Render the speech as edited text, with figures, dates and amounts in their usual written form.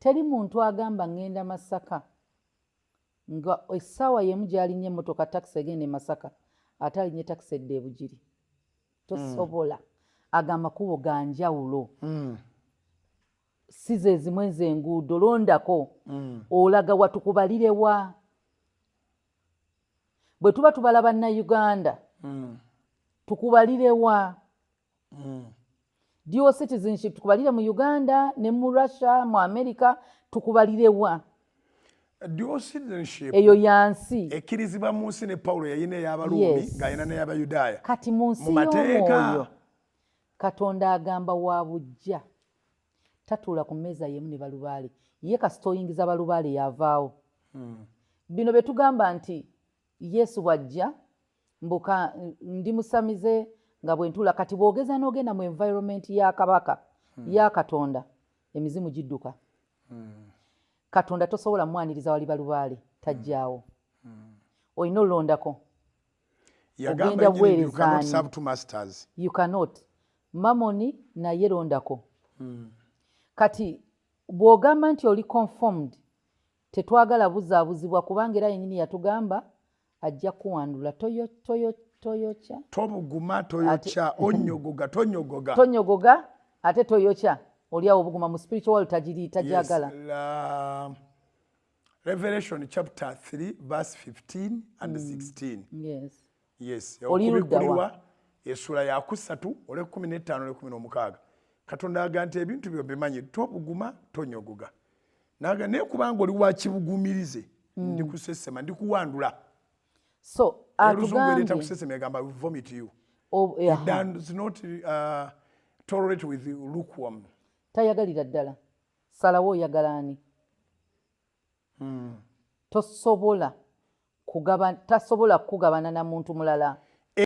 Teri muntu agamba ŋŋenda Masaka nga essaawa y'emu gy'alinnya emmotoka, takisi egenda e Masaka, ate alinye takisi edda e Bugiri. Tosobola. Ago amakubo ga njawulo. Si ze zimu ezo enguudo. Londako. Olaga wa? Tukubalirewa? Bwe tuba tubala Bannayuganda, tukubalirewa? Dual citizenship tukubalire mu Uganda ne mu Russia, mu America? Tukubalirewa? Dual citizenship eyo yansi. Ekkirizibwa mu nsi, ne Pawulo yayina ey'Abaruumi ng'alina n'ey'Abayudaaya. Kati mu nsi Mu mateeka. y'omwoyo, Katonda agamba wa bujja, tatuula ku mmeeza y'emu ne balubaale. Ye kasita oyingiza balubaale, yavaawo. Bino bye tugamba nti Yesu bw'ajja mbuka ndi musamize nga bwe ntuula. Kati bw'ogeza n'ogenda mu environment ya kabaka, ya Katonda, emizimu gidduka. Katonda tosobola mwaniriza wali balubaale, tajjaawo. Olina olondako. Yagamba Ogenda yennyini, "You cannot buweereza ani?" serve two masters. You cannot. Mamoni naye londako. Kati bw'ogamba nti oli conformed, tetwagala buzaabuzibwa, kubanga era yennyini yatugamba ajja kuwandula. Toyo toyo toyokya. Tobuguma, toyokya, onyogoga, tonyogoga. Tonyogoga ate toyokya. Oliawo obuguma mu spiritual world tagiri, tajagala. Yes, Revelation chapter 3 verse 15 and 16. Yes. Oli ludda wa? Okubikkulirwa essula yakusatu olwekumi n'ettaano olwekumi n'omukaaga. Katonda aga nti ebintu byo bimanyi, tobuguma, tonyogoga. Naga naye kubanga oli wa kibugumirize, ndikusesema, ndikuwandula. So Oluzungu ereeta atugambye kusesema, egamba vomit you. He does not tolerate with lukewarm. Tayagalira ddala. Salawo oyagala ani. Tosobola kugaba, tasobola kukugabana na muntu mulala.